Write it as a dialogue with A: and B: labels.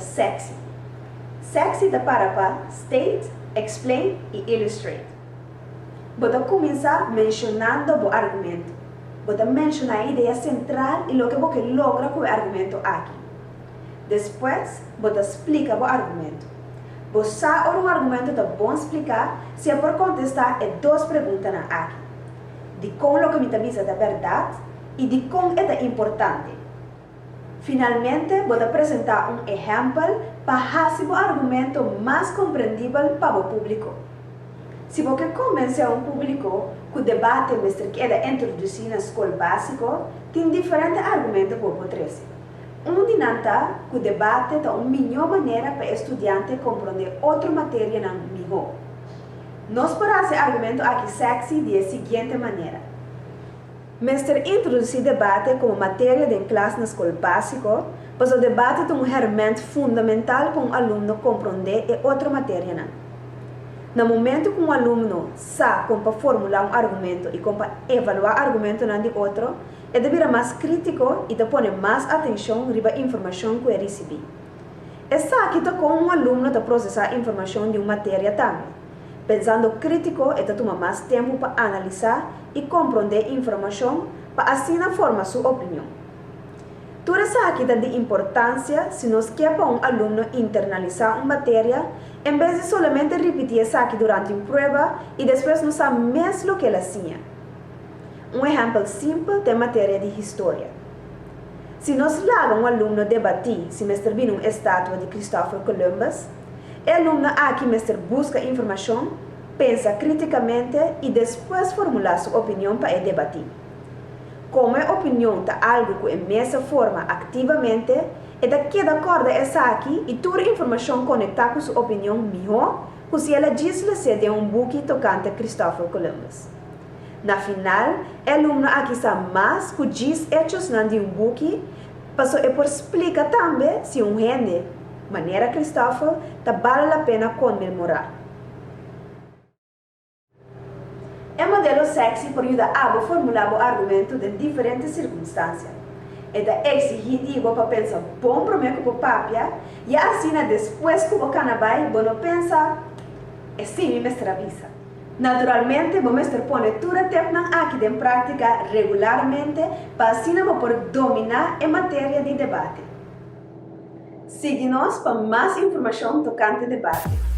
A: sexy. Sexy ta para pa state, explain i illustrate. Bo ta kuminsá menshonando bo argumento. Bo ta menshoná e idea sentral i loke bo ke logra ku e argumento aki. Despues, bo ta splika bo argumento. Bo sa ora un argumento ta bon spliká si e por kontestá e dos preguntanan aki, Dikon loke mi ta bisa ta bèrdat i dikon e ta importante? Finalmente, bo ta presentá un ehèmpel pa hasi bo argumento mas komprendibel pa bo públiko. Si bo ke konvensé un públiko ku debate mester keda introdusí na skol básiko, tin diferente argumento ku bo por trese. Un di nan ta ku debate ta un mihó manera pa e studiante komprondé otro materianan mihó. Nos por hasi e argumento aki sèksi di e siguiente manera. Mester introdusí debate komo materia den klas na skol básiko, pasobra debate ta un hèrmènt fundamental pa un alumno komprondé e otro materianan. Na momentu ku un alumno sa kon pa formulá un argumento i kon pa evaluá argumentonan di otro, e ta bira mas krítiko i ta pone mas atenshon riba informashon ku e risibí. Esaki ta kon un alumno ta prosesá informashon di un materia tambe. Pensando krítiko e ta tuma mas tempu pa analisá i komprondé informashon pa asina forma su opinion. Tur esaki ta di importansia si nos ke pa un alumno internalisá un materia en bes di solamente ripití esaki durante un prueba i despues no sa mes loke el a siña. Un ehèmpel simpel ta e materia di historia. Si nos laga un alumno debatí si mester bini un estatua di Christopher Columbus, E alumno aki mester buska informashon, pensa krítikamente i despues formulá su opinion pa e debatí. Komo e opinion ta algu ku e mes a forma aktivamente, e ta keda kòrda esaki i tur informashon konektá ku su opinion mihó ku si el a djis les'é den un buki tokante Christopher Columbus. Na final, e alumno aki sa mas ku djis echosnan di un buki, paso e por splika tambe si un hende, manera Christoffel, ta bale la pena konmemorá. E modelo sexy por yuda abo formulá bo argumento den diferente sirkunstansia. E ta eksigí di bo pa pensa bon promé ku bo papia, ya asina despues ku bo kana bai bo no pensa, E sí mi mester a bisa. Naturalmente bo mester pone tur e tepnan aki den práktika regularmente pa asina bo por dominá e materia di debate. Sigui nos pa mas informashon tokante debate.